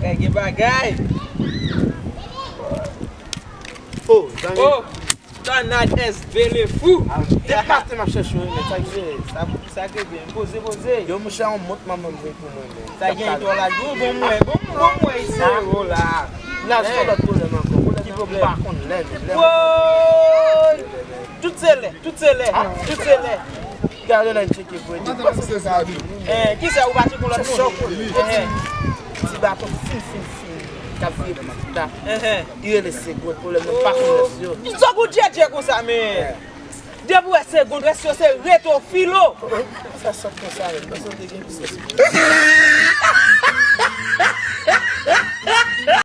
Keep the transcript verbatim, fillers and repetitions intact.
Bagay, gen bagay. Oh, zanmi. Oh, Tornade S V le fou. Depi maten m ap chèche w, men sa k jere. Sa pou sa k rete. Poze, poze. Yo, monchè, yon mont manman m voye pou mwen, men. Sa gen to la. Bon, bon, mwen, bon, bon, mwen, isi, oh la. La, se yon lòt pwoblèm ankò. Pwoblèm Ki nan, pwoblèm? M pa konn lè, men lè. Woy! Tout se lè, tout se lè, tout se lè. Gade la, m tcheke pou ede. Mwen se sa di. Eh, ki sa ou pa tcheke lòt moun? Sòk ou li. Eh, Ti baton fin, fin, fin. K ap vire pitit la. eh, eh. Li rele Segond, pwoblèm nan, m pa konn lè yo. Sòk ou djedje konsa, men. Depi w wè Segond, rès yo se retwofilo. Sa sòt konsa, men. Pèsonn te gen plis espri.